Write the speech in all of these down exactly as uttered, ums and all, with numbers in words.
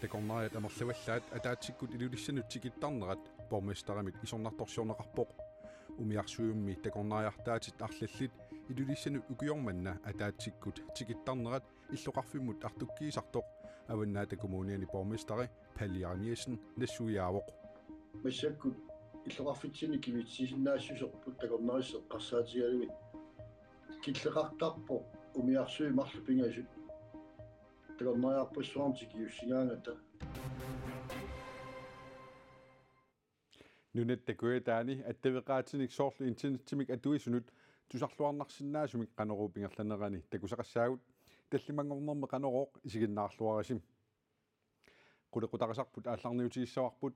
Takornariat amerlavallaat ataatsikkut Ilulissanut tikittarnerat borgmesterimit isornartorsiorneqarpoq. Umiarsuimmi takornariartaatit arlallit Ilulissanut ukioq manna ataatsikkut tikittarnerat illoqarfimmut artukkiisartoq Avannaata Kommuniani borgmesteri Palle Jerimiassen nassuiaavoq. Massakkut illoqarfitsinni kivitsisisinnaassuserput takornarissat eqqarsaatigalugit killeqartarpoq umiarsuit marluk pingasut takornariarpassuarnik tikiussigaangata. Nunatta Kujataani attaveqaatinik soorlu internettimik atuisunut tusarluarnarsinnaasumik Qanoruup ingerlanerani takusaqassaagut. Tallimanngornermi Qanorooq isiginnaarluarisi. Qulequtarisarput aallarniutigissavarput.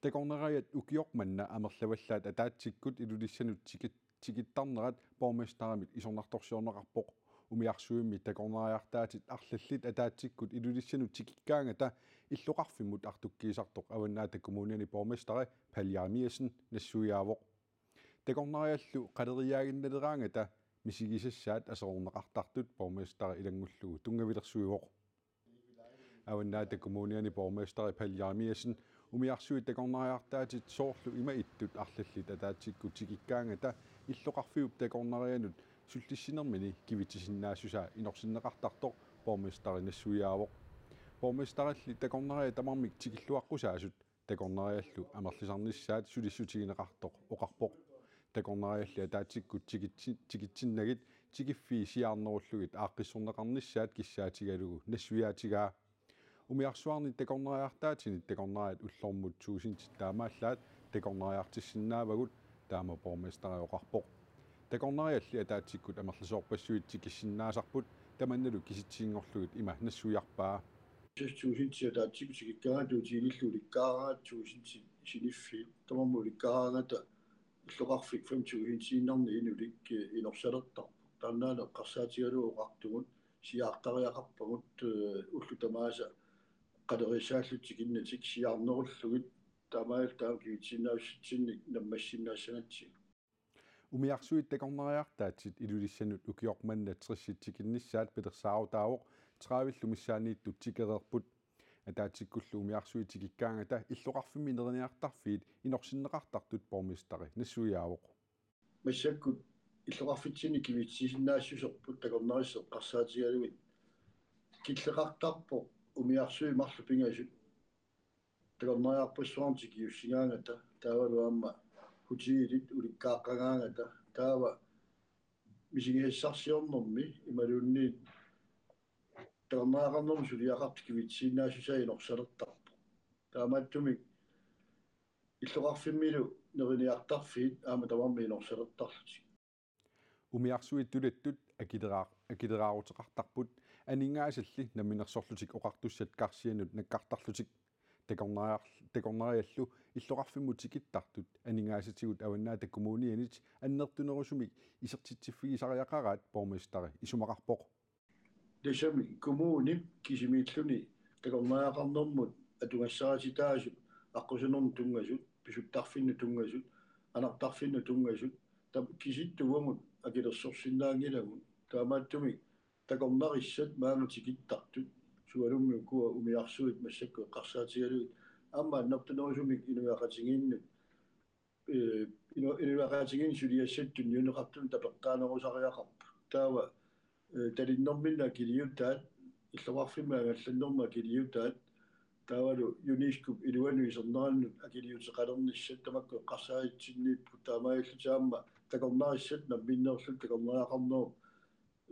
Takornariat ukioq manna amerlavallaat ataatsikkut Ilulissanut tikit-, tikittarnerat borgmesterimit isornartorsiorneqarpoq. Umiarsuimmi takornariartaatit arlallit ataatsikkut Ilulissanut tikikkaangata illoqarfimmut artukkiisartoq Avannaata Kommuniani borgmesteri Palle Jerimiassen nassuiaavoq. Takornariallu qaleriiaaginnaleraangata misigisassaat aserorneqartartut borgmesteri ilanngullugu tunngavilersuivoq. Avannaata Kommuniani borgmesteri Palle Jerimiassen umiarsuit takornariartaatit soorlu ima ittut arlallit ataatsikkut tikikkaangata illoqarfiup takornarianut sullissinermini kivitsisinnaassusaa inorsinneqartartoq borgmesteri nassuiaavoq. Borgmesterilli takornariat tamarmik tikilluaqqusaasut takornariallu amerlisarnissaat sulissutigineqartoq oqarpoq. Takornarialli ataatsikkut tikitsi-, tikitsinnagit tikiffii siaarnerullugit aaqqissorneqarnissaat kissaatigalugu nassuiaatigaa. Umiarsuarni takornariartaatinit takornariat ullormut tuusintit taamaallaat takornariartissinnaavagut, taama borgmesteri oqarpoq. Takornarialli ataatsikkut amerlasoorpassuit tikissinnaasarput tamannalu kisitsisinngorlugit ima nassuiarpaa. Seks tusind ataatsikkut tikikkaangata utigillu ulikkaaraangata tusind siniffiit. Tamarmik ulikkaaraangata illoqarfik fem tusind inunik inorsalertarpoq. Taannaana eqqarsaatigalugu oqartugut siaartariaqarpagut, eh, ullut tamaasa qaleriissaallutik tikinnatik siaarnerullugit taamaalilluta aamma kivitsisinnaassutsinnik nammassinnaassagatsigu. Umiarsuit takornariartaatit Ilulissanut ukioq manna tressit tikinnissaat pilersaarutaavoq, tredivellu missaanniittut tikereerput. Ataatsikkullu umiarsuit tikikkaangata illoqarfimmi neriniartarfiit inorsinneqartartut borgmesteri nassuiaavoq. Massakkut illoqarfitsinni kivitsisisinnaassuserput takornarissat eqqarsaatigalugit killeqartarpoq umiarsuit marluk pingasut takornariarpassuarnik tikiussigaangata, taavalu aamma hotelit ulikkaaqqagaangata, taava misigisassarsiornermi imaluunniit takornariaqarnermut suliaqartut kivitsisisinnaassusaa inorsalertarpoq. Taamaattumik illoqarfimmilu neriniartarfiit aamma tamarmik inorsalertarlutik. Umiarsuit tulattut akileraar-, akileraaruteqartarput, aningaasalli Namminersorlutik Oqartussat karsianut nakkartarlutik. Takornariar-, takornariallu illoqarfimmut tikittartut aningaasatigut Avannaata Kommunianit annertunerusumik isertitsiffigisariaqaraat borgmesteri isumaqarpoq. Tassami kommunip kisimiilluni takornariaqarnermut atugassarititaasut aqqusinermut tunngasut, pisuttarfinnut tunngasut, anartarfinnut tunngasut, tam-, kisitsit uagut akilersorsinnaanngilagut. Taamaattumik takornarissat maanga tikittartut, sualummik ukua umiarsuit massakkut eqqarsaatigalugit, aamma annertunerusumik inuiaqatigiinnut, eh, inu-, inuiaqatigiinni suliassatut tunniunneqartunut tapertaanerusariaqarput. Taava, eh, talinnerminni akiliutaat, illoqarfimmi angallannermi akiliutaat, taavalu UNESCO-p iluanut iserneranut akiliuteqalernissat tamakku eqqarsaatitsinniipput, taamaalillutik aamma takornarissat namminneerlutik takornariaqarnerup,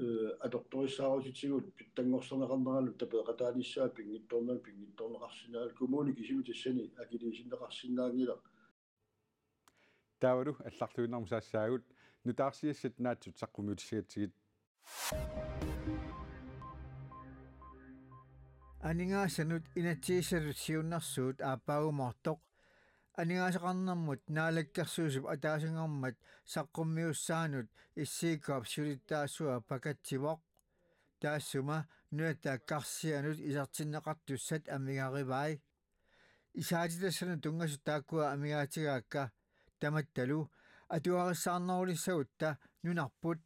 eh, atortorissaarutitigut pitsanngorserneqarneranut tapeeqataanissaa pinngitsoornani pinngitsoorneqarsinnaanngilaq, kommuni kisimi tassani akiliisinneqarsinnaanngilaq. Taavalu allarluinnarmut saassaagut, nutaarsiassat naatsut saqqummiutissagatsigit. Aningaasanut inatsisissatut siunnersuut aappaagumoortoq aningaasaqarnermut Naalakkersuisup ataasinngormat saqqummiussaanut S I K-p siulittaasua pakatsivoq. Taassuma nunatta karsianut isertinneqartussat amigarivai. Isaatitassanut tunngasut taakkua amigaatigaakka. Tamattalu atugarissaarnerulissagutta nunarput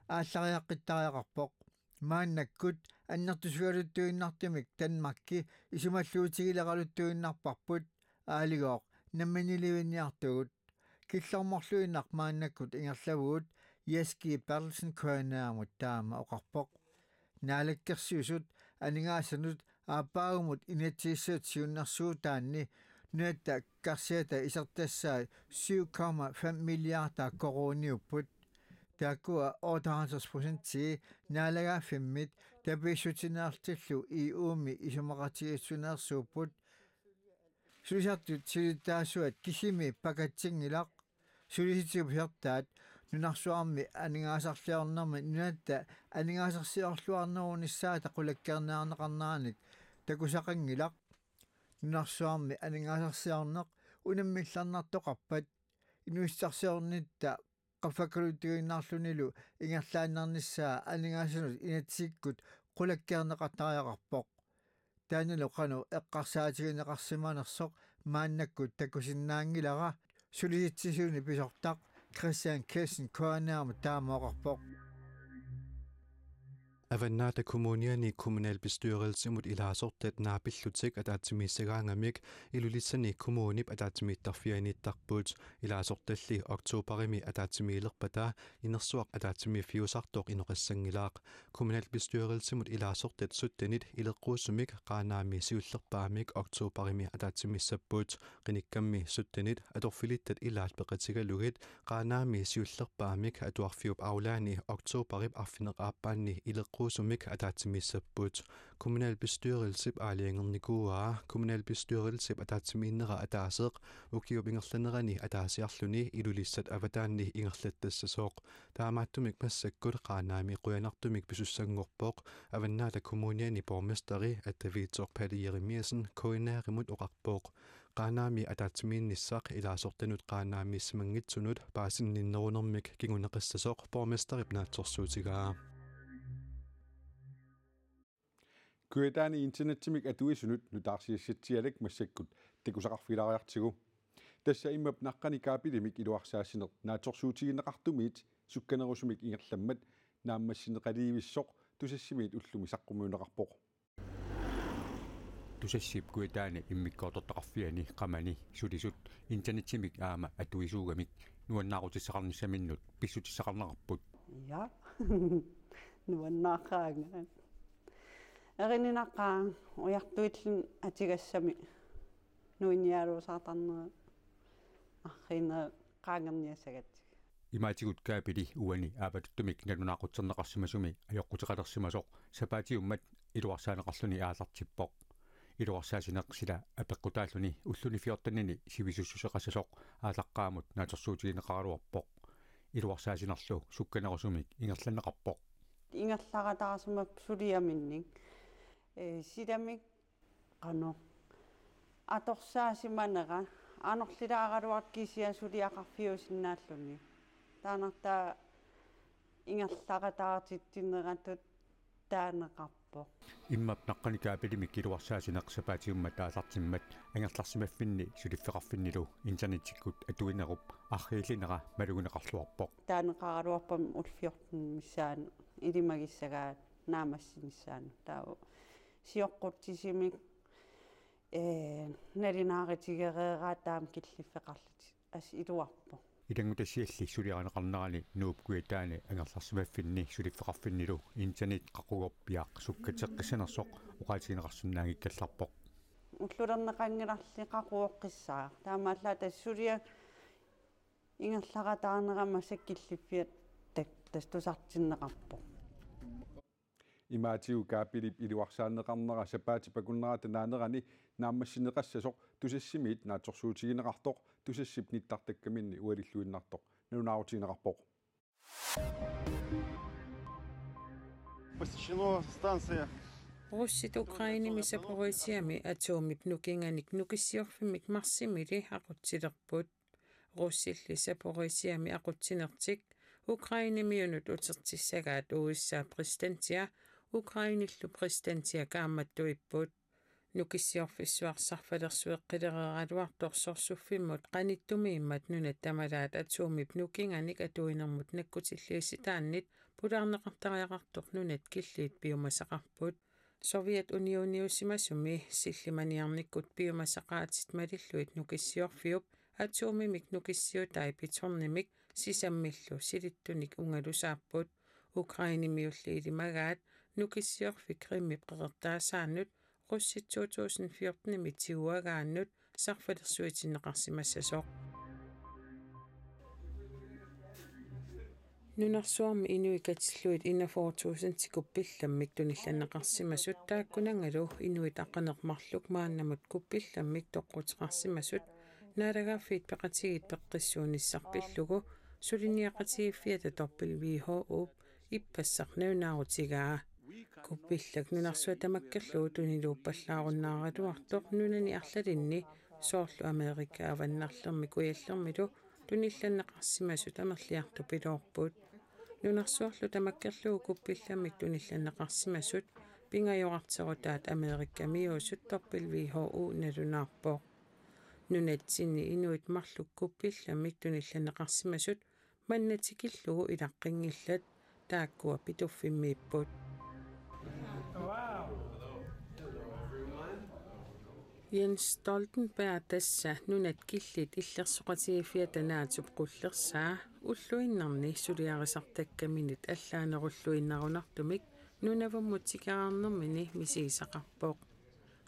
aallariaqqittariaqarpoq. Maannakkut Annertusigaluttuinnartumik Danmarki isumalluutigileraluttuinnarparput, aaligooq namminiilivinniartugut. Killormorluinnaq maannakkut ingerlavugut, Jess G. Berthelsen K N R-imut taama oqarpoq. Naalakkersuisut aningaasanut aappaagumut inatsisissatut siunnersuutaanni nunatta karsiata isertassaat syv komma fem milliarder koruuniupput. Taakkua otteoghalvtreds procentii naalagaaffimmit tapiissutiinnartillu E U-mi isumaqatigiissuteqarnerusupput. Sulisartut siulittaasuat kisimi pakatsinngilaq. Sulisitsisut pisortaat nunarsuarmi aningaasarsiornermi nunatta aningaasarsiorluarnerunissaata qulakkeerniarneqarneranik takusaqanngilaq. Nunarsuarmi aningaasarsiorneq unammillernartoqarpat inuussutissarsiornitta qaffakkaluttuinnarlunilu ingerlaannarnissaa aningaasanut inatsikkut qulakkeerneqartariaqarpoq. Taannalu qanoq eqqarsaatigineqarsimanersoq maannakkut takusinnaanngilara, sulisitsisuni pisortaq Christian Kielsen K N R-imut taama oqarpoq. Avannaata Kommuniani kommunalbestyrelsimut ilaasortat naapillutik ataatsimiissagaangamik Ilulissani kommunip ataatsimiittarfianiittarput. Ilaasortalli oktoberimi ataatsimiilerpata inersuaq ataatsimiiffiusartoq inoqassanngilaq. Kommunalbestyrelsimut ilaasortat syttenit ileqquusumik Qaanaami siullerpaamik oktoberimi ataatsimiissapput. Qinikkammi syttenit atorfilittat ilaat peqatigalugit Qaanaami siullerpaamik Atuarfiup aulaani oktoberip arfineq-aappaanni ileqquusumik ataatsimiissapput. Kommunalbestyrelsip aalajangernikuuaa kommunalbestyrelsip ataatsimiinnera ataaseq ukiup ingerlanerani ataasiarluni Ilulissat avataanni ingerlattassasoq. Taamaattumik massakkut Qaanaami qujanartumik pisussanngorpoq Avannaata Kommuniani borgmesteri Attaviitsoq Palle Jerimiassen K N R-imut oqarpoq. Qaanaami ataatsimiinnissaq ilaasortanut Qaanaamiissimanngitsunut paasinninnerunermik kinguneqassasoq borgmesterip naatsorsuutigaa. Kujataani internetsimik atuisunut nutaarsiassatsialak massakkut takusaqarfigilaariartigu. Tassa immap naqqani kaapilimik iluarsaassineq naatsorsuutigineqartumiit sukkanerusumik ingerlammat naammassineqaliivissoq Tusassimiit ullumi saqqummiunneqarpoq. Tusassip Kujataani immikkoortortaqarfiani qamani sulisut internetsimik aamma atuisuugamik nuannaarutissaqarnissaminnut pissutissaqarneqarput. Ja. Nuannaaqaanga. Erininaqaaq ujartuilluni atugassami nuinniaruusaartarnera arriinera qaangerniassagatsigu. Imaatigut kaapili uani aappatuttumik nalunaaqutserneqarsimasumi ajoquteqalersimasoq sapaatiummat iluarsaaneqarluni aallartippoq. Iluarsaasineq sila apeqqutaalluni ulluni fjortenini sivisussuseqassasoq aallaqqaammut naatsorsuutigineqaraluarpoq. Iluarsaasinerlu sukkanerusumik ingerlanneqarpoq. Ingerlaqataarsimapput suliaminnik. Ee, silamik qanoq atorsaasimanera anorlilaaraluartoq kisianni suliaqarfiusinnaalluni. Taannartaa ingerlaqataartitsineratut taaneqarpoq. Immap naqqani kaapilimik iluarsaasineq sapaatiummat aallartimmat angerlarsimaffinni suliffeqarfinnilu internettikkut atuinerup arriillinera malugineqarluarpoq. Taaneqaraluarpami ulluni fjorten missaani ilimagissagaat naammassinissaanut. Taava sioqqutsisumik, ee, nalunaarutigereeraat taama killiffeqarlutik. Assut iluarpoq. Ilanngutassialli suliarineqarnerani Nuup Kujataani angerlarsimaffinni suliffeqarfinnilu internet qaqugorpiaq sukkateqqissanersoq oqaatigineqarsinnaanngikkallarpoq. Ullulerneqanngilarli qaqugoqqissaaq. Taamaallaat tassa suliaq ingerlaqataarnera massakkut killiffiata tassa tusartinneqarpoq. Imaatigut kaapilip iluarsaanneqarnera sapaatip akunnerata naanerani naammassineqassasoq Tusassimiit naatsorsuutigineqartoq Tusassip nittartakkaminni ualilluinnartoq nalunaarutigineqarpoq. Посвящено станция. Russit Ukrainemi Zaporižžjami atomip nukinganik Nukissiorfimmik marsimili aqutsilerput. Russilli Zaporižžjami aqutsinertik Ukrainemiunut utertissagaat U S A præsidentia Ukrainellu præsidentia kaammattuipput. Nukissiorfissuaq sarfalersueqqilereeraluartoq sorsuffimmut qanittumiimmat nunat tamalaat atomip nukinganik atuinermut nakkutilliissitaannit pulaarneqartariaqartoq nunat killiit piumasaqarput. Sovjetunioniussimasumi sillimaniarnikkut piumasaqaatit malillugit Nukissiorfiup atomimik nukissiutai Pitornimik sisammillu silittunik ungalusaapput. Ukrainemiulli ilimagaat Nukissiorfik Krimip qeqertaasaannut russit to tusind fjortenimi tiguagaannut sarfalersuitinneqarsimassasoq. Nunarsuarmi inuit katillugit enogfyrre tusind kuppillamik tunillanneqarsimasut taakkunanngalu inuit aqaneq marluk maannamut kuppillamik toqquteqarsimasut Naalagaaffiit Peqatigiit peqqissuunissaq pillugu suliniaqatigiiffiata W H O-p ippassaq nalunaarutigaa. Kuppillak nunarsuaq tamakkerlugu tuniluuppallaarunnaaraluartoq nunani arlalinni soorlu Amerika Avannarlermi Kujallermilu tunillanneqarsimasut amerliartupiloorput. Nunarsuarlu tamakkerlugu kuppillamik tunillanneqarsimasut pingajorarterutaat Amerikamiuusut W H O nalunaarpoq. Nunatsinni inuit marluk kuppillamik tunillanneqarsimasut manna tikillugu ilaqqinngillat, taakkua Pituffimmiipput. Jens Stoltenberg, tassa nunat killiit illersoqatigiiffiata NATOp qullersaa, ulluinnarni suliarisartakkaminit allaanerulluinnarunartumik Nunavummut tikeraarnermini misigisaqarpoq.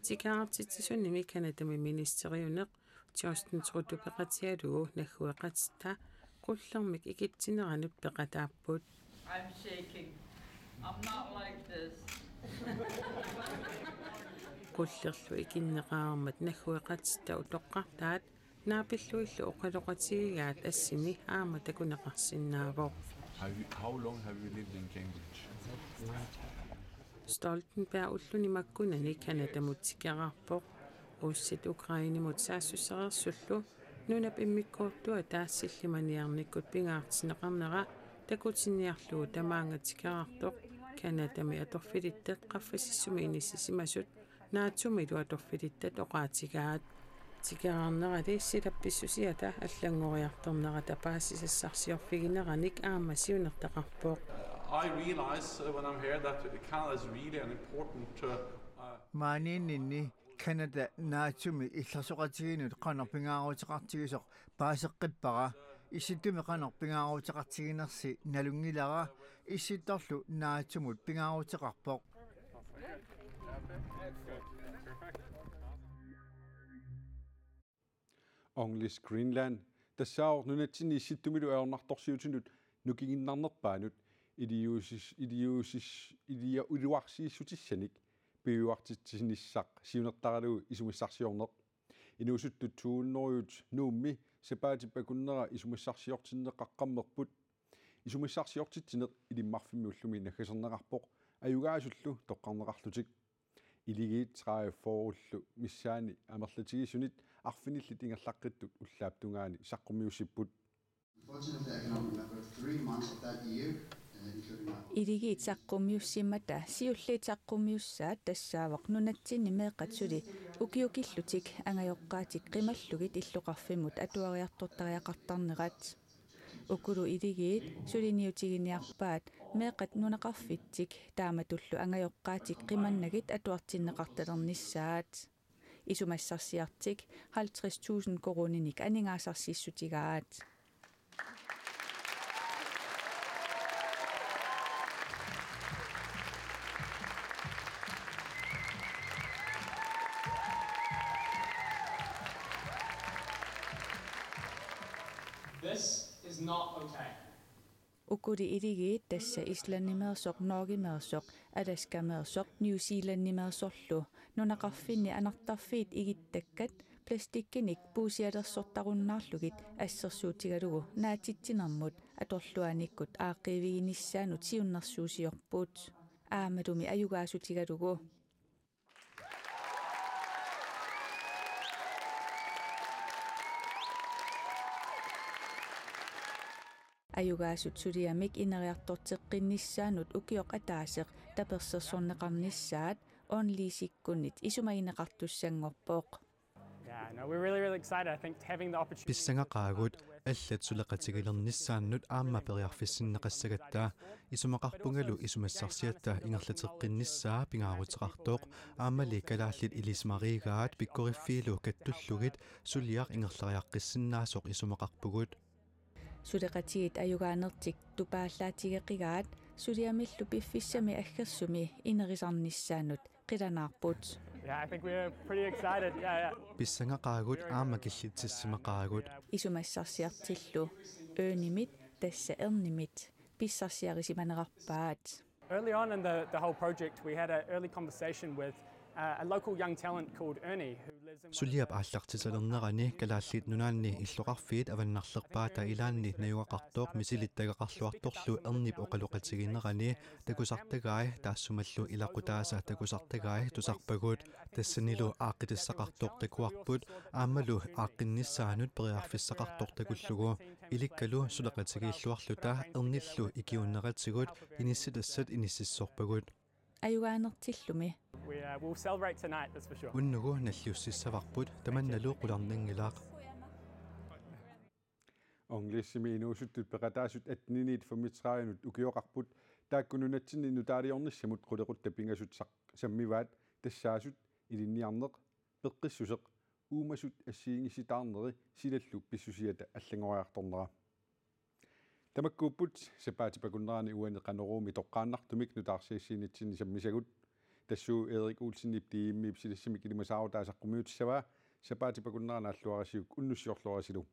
Tikeraartitsisunimi Canadami ministeriuneq Justin Trudeau peqatigalugu naggueqatitta qullermik ikitsineranut peqataapput. I'm shaking. I'm not like this. Qullerlu ikinneqareermat naggueqatitta utoqqartaat naapillugillu oqaloqatigigaat assini aamma takuneqarsinnaavoq. Have you, how long have you lived in Cambridge? Stoltenberg ulluni makkunani Canadamut tikeraarpoq. Russit Ukrainemut saassussereersullu nunap immikkoortuata sillimaniarnikkut pingaartinneqarnera takutinniarlugu tamaanga tikeraartoq Canadami atorfilittat qaffasissumi inissisimasut NATOmilu atorfilittat oqaatigaat. Tikeraarnerali silap pissusiata allanngoriartornerata paasisassarsiorfigineranik aamma siunertaqarpoq. I realize, uh, when I'm here that Canada is really an important, uh, uh, Maaniinninni Canada NATOmi illersoqatigiinnut qanoq pingaaruteqartigisoq paaseqqippara, Issittumi qanoq pingaaruteqartiginersi nalunngilara, Issittorlu NATOmut pingaaruteqarpoq. Onlys Greenland, tassaavoq nunatsinni Issittumilu ajornartorsiutinut nukinginnarnerpaanut iliuusis-, iliuusis-, ilia-, iluarsiissutissanik piujuartitsinissaq siunertaralugu isumassarsiorneq. Inuusuttut to hundrede Nuummi sapaatip akunnera isumassarsiortinneqaqqammerput. Isumassarsiortitsineq Ilimmarfimmi ullumi naggaserneqarpoq ajugaasullu toqqarneqarlutik. Iligiit tredive-fyrrellu missaanni amerlatigisunit arfinillit ingerlaqqittut ullaap tungaani saqqummiussipput. Unfortunately, I cannot remember three months of that year, uh, including my Iligiit saqqummiussimmata siulliit saqqummiussaat tassaavoq nunatsinni meeqqat suli ukiukillutik angajoqqaatik qimallugit illoqarfimmut atuariartortariaqartarnerat. Ukulu iligiit suliniutiginiarpaat meeqqat nunaqarfitsik taamatullu angajoqqaatik qimannagit atuartinneqartalernissaat. Isumassarsiartik halvtreds tusind koruuninik aningaasarsissutigaat. This is not okay. Ukuli iligiit tassa Islandimeersoq, Norgemeersoq, Alaskameersoq, New Zealandimeersorlu nunaqarfinni anartarfiit igittakkat plastikkinik puusialersortarunnaarlugit assersuutigalugu naatitsinermut atorluaanikkut aaqqiiviginissaanut siunnersuusiorput. Aammalumi ajugaasutigalugu. Ajugaasut suliamik ineriartorteqqinnissaannut ukioq ataaseq tapersersorneqarnissaat Onlysikkunnit isumagineqartussanngorpoq. Uh, no, we're really, really excited. I think having the opportunity. Pissangaqaagut, allat suleqatigilernissaannut aamma periarfissinneqassagatta. Isumaqarpungalu isumassarsiatta ingerlateqqinnissaa pingaaruteqartoq, aammali kalaallit ilisimariigaat pikkoriffiilu kattullugit suliaq ingerlariaqqissinnaasoq isumaqarpugut. Suleqatigiit ajugaanertik tupaallaatigeqigaat suliamillu piffissami aggersumi inerisarnissaanut qilanaarput. Yeah, I think we're pretty excited. Yeah, yeah. Pissangaqaagut aamma killitsissimaqaagut. Isumassarsiartillu Ørnimit, tassa ernimit, pissarsiarisimanerarpaat. Early on in the, the whole project, we had an early conversation with uh, a local young talent called Ernie, who lives in one of Suliap the aallartisalernerani Kalaallit Nunaanni illoqarfiit avannarlerpaata ilaanni najugaqartoq misilittagaqarluartorlu Ernip oqaloqatiginerani takusartagai, taassumalu ilaqutaasa takusartagai tusarpagut. Tassanilu aaqqitassaqartoq takuarput aammalu aaqqinnissaanut periarfissaqartoq takullugu. Ilikkalu suleqatigiilluarluta Ernillu ikiuunneratigut inissitassat inississorpagut. Ajugaanertillumi. We uh, will celebrate tonight, that's for sure. Unnugu nalliussissavarput, tamannalu qularnanngilaq. Ongliissimi inuusuttut peqataasut atteniniit femogtredivenut ukioqarput, taakku nunatsinni nutaaliornissamut qulequttat pingasut saq-, sammivaat, tassaasut ilinniarneq, peqqissuseq, uumasut assigiinngisitaarneri silallu pissusiata allanngoriartornera. Tamakkuupput sapaatip akunnerani uani Qanoruumi toqqaannartumik nutaarsiassiinitsinni sammisagut. Tassuuna Erik Olsenip D M-ip silassamik ilimasaarutaa saqqummiutissavaa. Sapaatip akunnerani aalluarisiuk unnussiorluarisilu.